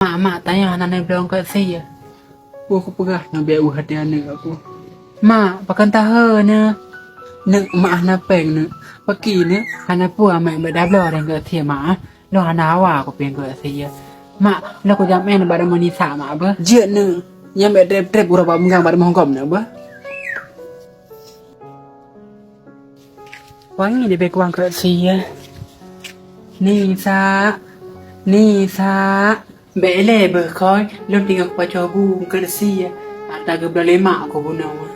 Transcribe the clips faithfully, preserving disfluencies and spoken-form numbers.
Mak, mak, tanyoe hana neubloe eungkôt sie. Peue kupeugah nyoe bèk u hati aneuk aku. Mak, pakon tahe nyoe? Neuk, mak hana péng neuk. Paki neuk, hana peue mak, bèk tabloe eungkôt sie mak, ah. Lôn hana hawa kupieng eungkôt sie. Mak, lôn kujak meu'en bak rumoh Nisa mak beuh. Jeuet neuk, nyan bèk trép-trép uroe bak meunggang bak rumoh gob neuk beuh. Wangi leubeh kuang eungkôt sie. Nisa, Nisa, bèk lé beuh kôi, lôn tinggai kupajoh bu eungkôt sie, ata geubloe lé mak kubunoe.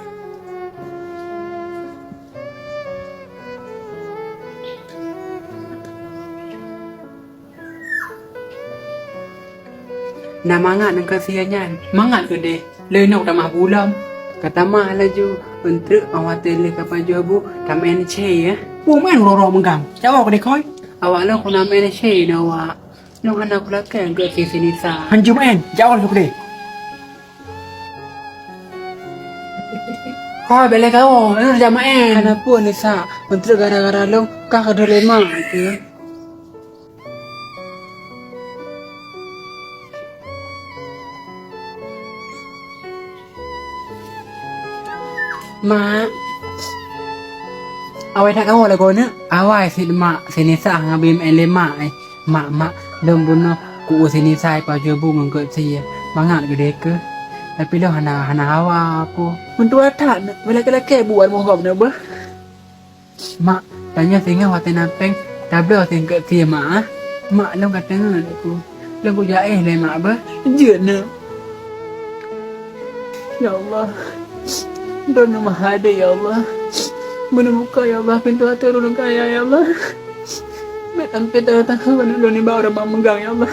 Na mangat eungkôt sie nyan, mangat keudeh. Lé nyoe tamah bu lom. Ka tamah laju, eunteuk awak teuh lheueh ka pajoh bu, tameu'en sie, ya. Peue meu'en uroe-uroe meunggang? Jaweueb keudeh kôi. Awak lôn keuneuk meu'en sie nyoe, wak. Lôn hana kulakèe eungkôt sie si Nisa. Hanjeuet meu'en, jaweueb laju keudeh. Kôi, bèk lé kawoe, lôn jak meu'en. Hana peue Nisa, eunteuk gara-gara lôn, kah keudroe lé mak teuh. Mak, awai that kawoe lagoe neuk. Awai cit mak, si Nisa ngon bim en lé mak, eh. Mak, mak, lôn bunoe ku u si Nisa pajoh bu ngon eungkôt sie. Mangat keudeh keuh. Tapi lôn hana, hana hawa aku. Meutuah that neuk, bèk lakèe-lakèe bu lam rumoh gob neuk beuh. Mak, tanyoe singoh watèe na péng, tabloe sie eungkôt sie mak, ah. Mak, lôn ka teungeut ku. Lôn kujak éh lé mak beuh. Jeuet neuk. Ya Allah. Droeneuh Maha Adé, ya Allah. Beuneumuka, ya Allah, pintoe até droeneuh kaya, ya Allah. Bèk sampoe teuka lôn nibak uroe bak meunggang, ya Allah.